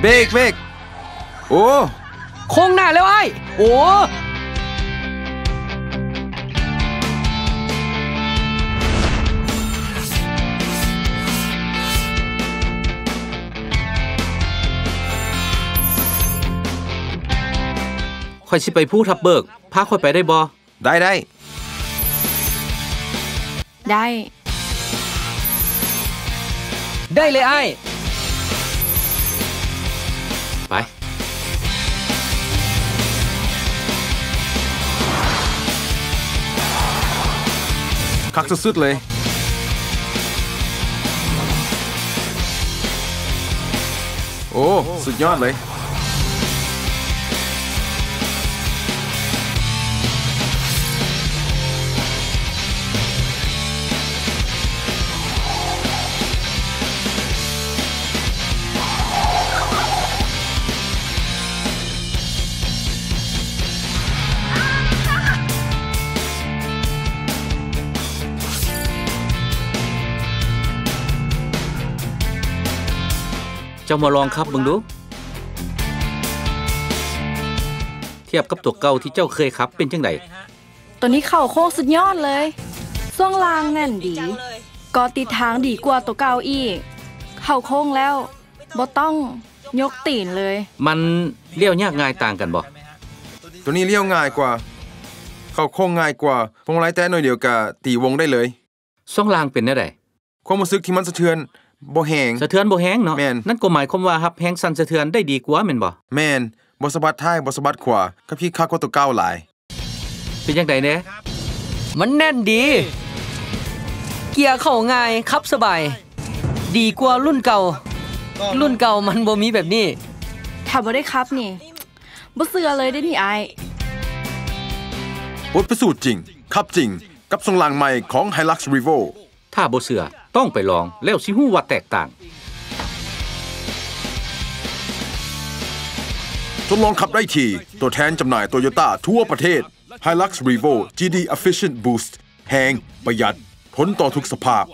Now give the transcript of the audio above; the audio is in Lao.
ເບຣກ ເບຣກ ໂອ້ ໂຄ້ງໜ້າແລ້ວອ້າຍ ໂອ້ ຂ້ອຍຊິໄປພູທັບເບີກ ພາຂ້ອຍໄປໄດ້ບໍ່? ໄດ້ ໄດ້ ໄດ້ເລີຍອ້າຍ ໄປ ຄັກສຸດໆເລີຍ ໂອ້ ສຸດຍອດເລີຍ. ເຈົ້າມາລອງຂັບເບິ່ງດູ. ທຽບກັບຕົວເກົ່າທີ່ເຈົ້າເຄີຍຂັບເປັນຈັ່ງໃດ? ໂຕນີ້ເຂົ້າໂຄ້ງສຸດຍອດເລີຍ. ຊ່ວງລ່າງແໜ້ນດີ, ເກາະຕິດທາງດີກວ່າໂຕເກົ່າອີກ. ເຂົ້າໂຄ້ງແລ້ວບໍ່ຕ້ອງຍົກຕີນເລີຍ. ມັນລ້ຽວຍາກງ່າຍຕ່າງກັນບໍ່? ໂຕນີ້ລ້ຽວງ່າຍກວ່າ, ເຂົ້າໂຄ້ງງ່າຍກວ່າ, ພວງມາໄລແຕະໜ້ອຍດຽວກະຕີວົງໄດ້ເລີຍ. ຊ່ວງລ່າງເປັນແນວໃດ? ຄວາມຮູ້ສຶກທີ່ມັນສະເທືອນບໍ່ແຮງ. ສະເທືອນບໍ່ແຮງເນາະ. ແມ່ນ. ນັ້ນກໍໝາຍຄວາມວ່າຮັບແຮງສັ່ນສະເທືອນໄດ້ດີກວ່າແມ່ນບໍ່? ແມ່ນ. ບໍ່ສະບັດທ້າຍ, ບໍ່ສະບັດຂວາ, ຂັບຂີ່ຄັກກວ່າໂຕເກົ່າຫຼາຍ. ເປັນຈັ່ງໃດແດ່? ມັນແໜ້ນດີ. ເກຍເຂົ້າງ່າຍ, ຂັບສະບາຍ. ດີກວ່າລຸ້ນເກົ່າ. ລຸ້ນເກົ່າມັນບໍ່ມີແບບນີ້. ຖ້າບໍ່ໄດ້ຂັບນີ້, ບໍ່ເຊື່ອເລີຍເດ້ນີ້ອ້າຍ. ບົດພິສູດຈິງ, ຂັບຈິງ, ກັບຊ່ວງລ່າງໃໝ່ຂອງ Hilux Revo. ຖ້າບໍ່ເຊື່ອ, ຕ້ອງໄປລອງ, ແລ້ວຊິຮູ້ວ່າແຕກຕ່າງ. ທົດລອງຂັບໄດ້ທີ່ຕົວແທນຈຳໜ່າຍໂຕໂຢຕ້າທົ່ວປະເທດ. Hilux Revo ຈີ ດີ Efficient Boost ແຮງ, ປະຢັດ, ທົນຕໍ່ທຸກສະພາບ.